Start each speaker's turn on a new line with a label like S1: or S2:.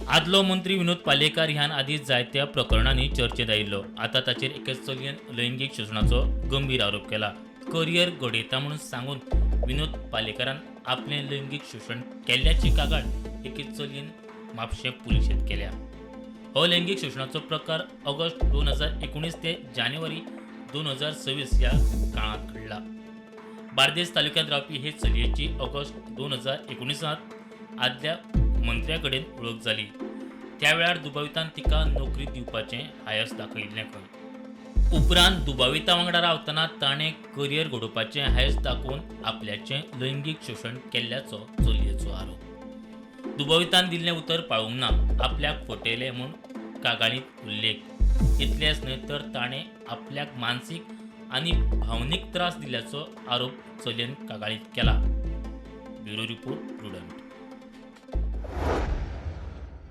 S1: आदलो मंत्री विनोद पालयेकार ह्यान आदीं जायत्या प्रकरणांनी चर्चेंत आयिल्लो. आतां ताचेर एके चलयेन लैंगीक शोशणाचो गंभीर आरोप केला. करियर घडयता म्हणून सांगून विनोद पालयेकारान आपलें लैंगीक शोशण केल्ल्याची कागाळ एके चलयेन म्हापशें पुलिशेंत केल्या. हो लैंगीक शोशणाचो प्रकार ऑगस्ट 2019 ते जानेवारी 2026 ह्या काळांत घडला. बार्देस तालुक्यांत रावपी हे चलयेची ऑगस्ट 2019 आदल्या मंत्र्या कडेन वळख जाली. त्या वेळार दुबावितान तिका नोकरी दिवपाचें हायस दाखयिल्लें खंय. उपरांत दुबाविता वांगडा रावतना ताणें करियर घडोवपाचें हायस दाखोवन आपल्याचें लैंगीक शोशण केल्ल्याचो चलयेचो आरोप. दुबावितान दिल्लें उतर पाळूंक ना, आपल्याक फटयलें म्हूण कागाळींत उल्लेख. इतलेंच न्हय तर ताणें आपल्याक मानसीक आनी भावनीक त्रास दिल्ल्याचो आरोप चलयेन कागाळींत केला. Bureau report, Prudent.